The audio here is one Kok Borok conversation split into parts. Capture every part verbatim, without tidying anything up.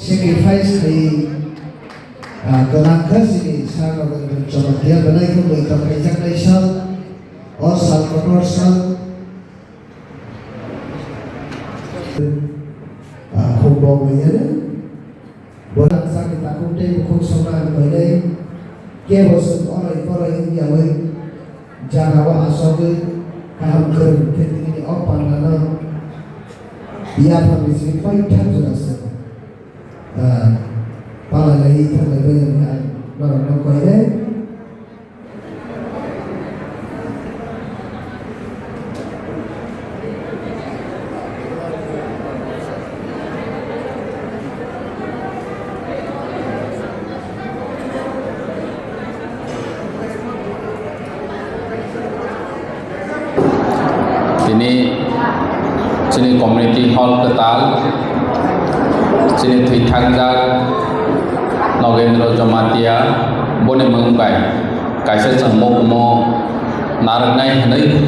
Sacrifice khai, ah, gwnang kha chini sir Nagendra Jamatia, belai khe muitok khaijaknai sal, o sal kotor sal, ah, khum bok bai yano. Bo rang sakni takhuk tei bukhuk songna ang koinai, kebo chwng oroi poroi wngyawi, jaga o achogwi kaham kwrwng khe tini o pandano yaphangni simi poithak jora se, ah, palailaiwi thanglaibai hwnwi ang norokno koinai. Tini chini community hall kwtal, chini thwithakjak Nagendra Jamatia, boni mung bai kaisa chwng mukumu narwknai hwnwi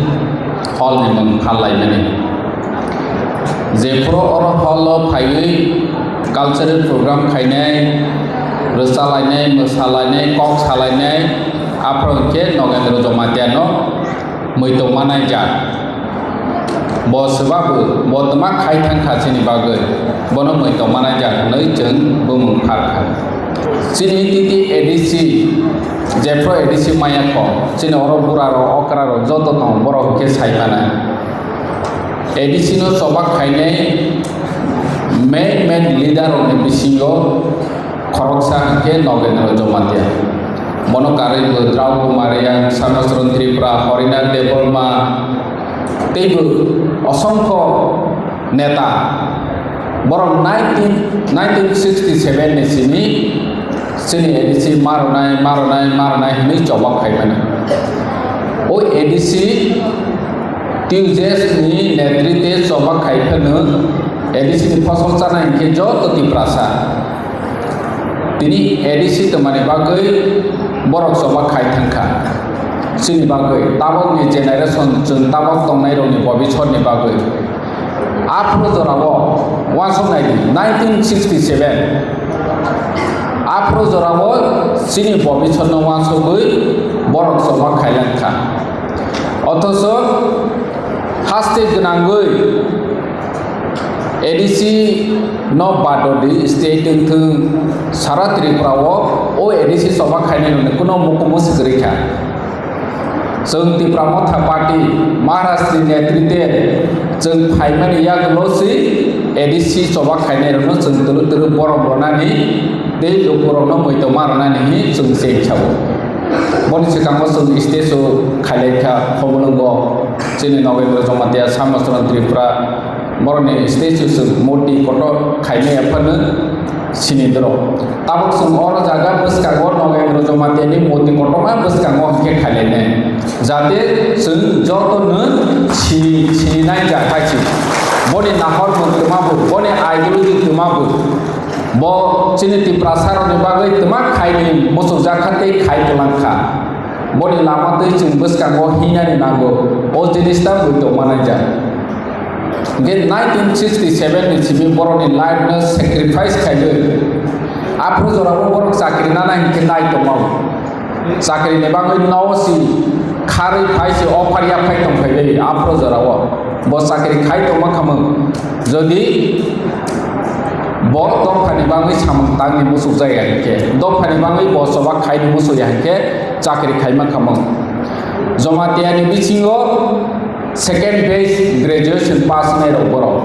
hall ni mung phallaimani. Jephuru oro hall o phaiwi cultural program khainai, rwchalainai, mwsalainai, kok salainai, aphuru hwnkhe Nagendra Jamatia no muitok manai jak. Bo swbabu, bo twma khai thang kha chini bagwi, bono muitok manai jak hwnwi chwng bumung phar kha. Chini titi A D C, jephru A D C maya kho, chini oro bura rok, okra rok joto tongo, borok hwnkhe sai manai. A D C no choba khainai main main leader rokni bisingo khoroksa hwnkhe Nagendra Jamatia. Bono karwi bo Drau Kumar Reang, Samacharan Tripura, Harinath Debbarma, teibo osongkho neta. Borok nineteen, nineteen sixty seven ni simi chini A D C maronai, maronai, maronai hwnwi chobak khaimani. O A D C T U J S ni netritwe chobak khai phano A D C ni phosol chanai hinkhe joto Tiprasa. Tini A D C twmani bagwi borok choba khai thangkha. Chini bagwi, tabokni generation, chwng tabok tongnairokni bobiswrni bagwi. Aphuru jorao uansuk nai di, nineteen sixty seven. Aphuru jorao chini bobiswrno uansugwi borok choba khailankha. Othocho haste gwnangwi A D C no badodi state wngthung, sara Tripura o, o A D C choba khainai rokni kuno mukumu swkri kha. Chwng Tipra Motha Party Maharaj ni netritwe chwng phaimani yagulo si A D C choba khainai rokno chwng twrwk twrwk borom rwnani tei lukurokno muitok ma rwnani hwnwi chwng cheng sao. Boni swkango chwng stage o khailai kha Khumulwngo chini Nagendra Jamatia Samacharan Tripura. Borokni stage o chwng murti kotor khaimaya phano sini doro. Tabuk chwng oro jaga bwskango Nagendra Jamatia ni murti kotorma bwskango hwnkhe khailainai. Jate chwng jotono sini, sininai jak hai se. Boni nahor bo twma bo, boni ideology twma bo. Bo chini Tiprasa rokni bagwi twma khaini muchukjak kha tei khai kwlang kha. Boni lama twi chwng bwskango hinani nango. O jinis ta bui tongma naijak. Hwnkhe nineteen sixty seven ni simi borokni life no sacrifice khaiwi. Aphuru jorao borok chakri nana hinkhe nai tongmao. Chakri ni bagwi nosi kharwi phai se offer ya phai tong phai bai aphuru jorao. Bo chakri khai tongma khamung. Jodi bo dophani bagwi samung tangni muchuk jaya hinkhe, dophani bagwi bo choba khaini muchuk ya hinkhe chakri khaima khamung. Jamatia ni bisingo second batch graduation pass wngnai rok borok.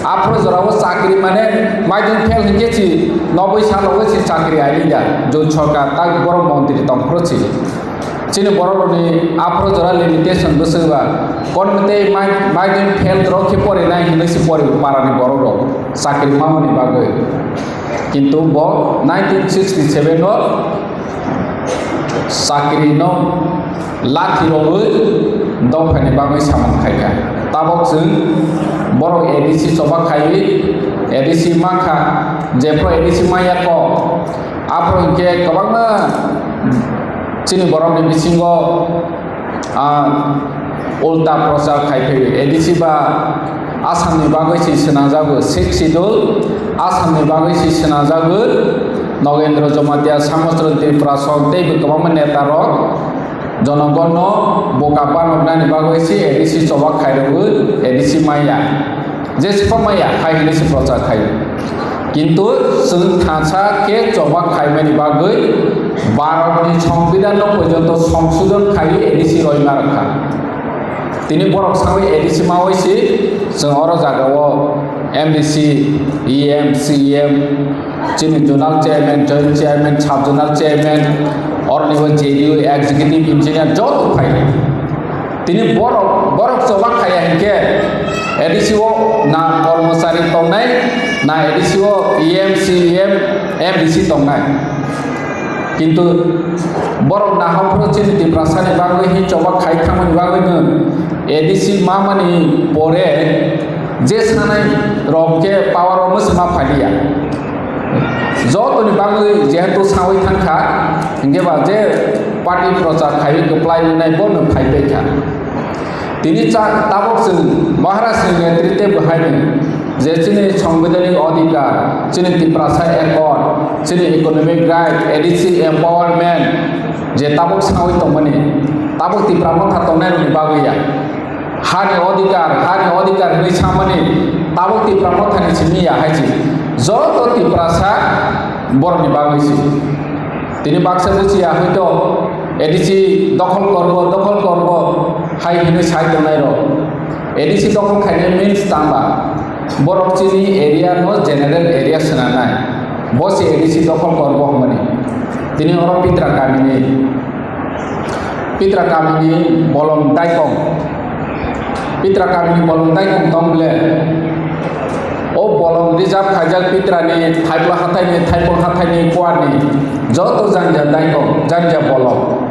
Aphuru jorao chakri mane maidung fail hinkhe si noboi salo si chakri ailida, jut sorkar tak borok montri tongphuru si. Chini borok rokni aphuru jora limitation bwswk ba, kon tei mai, mai din fail rok khe pori nai hinwi se pori para ni borok rok chakri mamani bagwi. Kintu bo nineteen sixty seven o chakri no lathi rogwi dophani bagwi samung khaikha. Tabok chwng borok A D C choba khaiwi A D C mankha, jephru A D C maya kok, aphuru hinkhe kwbangma chini borokni bisingo, ah, ulta prochar khai phaiwi. A D C ba Assamni bagwi se swnamjago, Sixth Schedule Assamni bagwi se swnamjago. Nogendra Jamatia, Samostron Tripura sok tei bo kwbangma neta rok jonogonno boka banoknani bagwi se A D C choba khairogwi A D C maya. Jesphang maya hai hwnwi se prochar khaio. Kintu chwng thansa khe choba khaimani bagwi Bharatni Songbidanno porjonto songsodhon khaiwi A D C roima rwkha. Tini borok sawi A D C mawi se chwng oro jagao M D C, E M, C E M, chini zonal chairman, joint chairman, sub zonal chairman, oroni bo J D O executive engineer joto phai. Tini borok, borok choba khaiya hinkhe A D C o na kormochari tongnai, na A D C o E M, C E M, M D C tongnai. Kintu borok nahaphuru chini Tiprasani bagwi hi choba khai thangmani bagwi no A D C mamani pore je sanai rok khe power o mwsma phaliya. Jotoni bagwi jehetu sawi thangkha, hinkhe ba je party prochar khaiwi kwplai wngnai bono phai paikha. Tini cha-, tabok chwng Maharajni netritwe bo haino je chini sangbidhanik adhikar, chini Tiprasa accord, chini economic right, A D C empowerment je tabok sawi tongmani, tabok Tipra motha tongnairokni bagwi ya. Hani odhikar, hani odhikar hwnwi samani tabok Tipra mothani simi ya hai se. Joto Tiprasa borokni bagwi se. Tini baksa buchi ya hoito A D C dokhol korbo, dokhol korbo hai hwnwi sai tongnai rok. A D C dokhol khainai means tangba borok chini area no general area swnamnai. Bo se A D C dokhol korbo hwnmani. Tini oro Pitra kamini Pitra kamini bolong daikong. Pitra kamini bolong daikong tong ble. O bolong reserve khaijak Pitrani Thaipla hathaini, Thaipung hathaini kuarni joto janja daikong, janja bolong.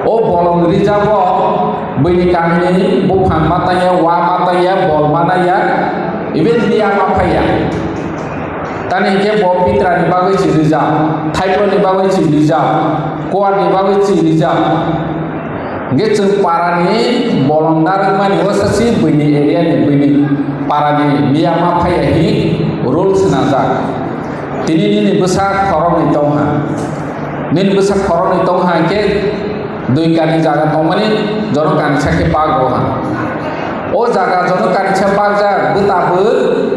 O bolong reserve o buini kamini buphang mataya, wa mataya, bol manaya, even liya maphaya. Tani hinkhe bo Pitrani bagwi si rijak, Thaiploni bagwi si rijak, Kuarni bagwi si rijak. Hinkhe chwng parani bolong narwkmani o sasi buini area ni, buini parani miya ma phaiya hi rule swnamjak. Tini nini bwsa khoroknwi tongha. Nini bwsa khoroknwi tongha hinkhe dui kani jaga tongmani jono kanisa khe bagro ha. O jaga jono kanisa bagjak, bwta bo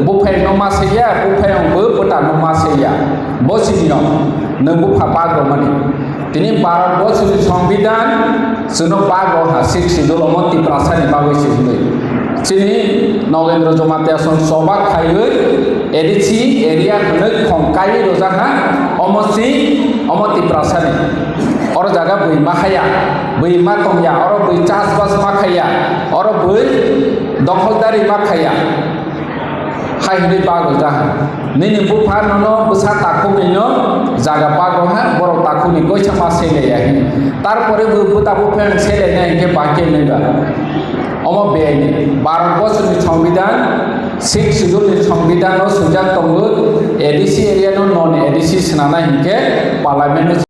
buphai no ma saiya, buphai bo bwta no ma saiya. Bo sini no nwng bupha bagromani. Tini Bharat borsoni Songbidan chwngno bagro ha, Sixth Schedule omo Tiprasani bagwi se hwnwi. Chini Nogendra Jamatia song choba khaiwi A D C area hwnwi khong kaiwi rwjak ha, omo si, omo Tiprasani. Oro jaga bui ma haya, bui ma tongya, oro bui chas bas ma khaya, oro bui dokholdari ma khaya. Hai hwnwi bagwi jaha. Nini bupha nono bwsa takhukni no jaga bagwi ha, borok takhukni koisa ma sele ya hi. Tarpore bo bwta bupha sele nai hinkhe ba khe nai ba. Omo beyai ni. Bharat borsoni Songbidan, Sixth Schedule ni Songbidan o swijak tongo, A D C area no non A D C swnamnai hinkhe Parliament o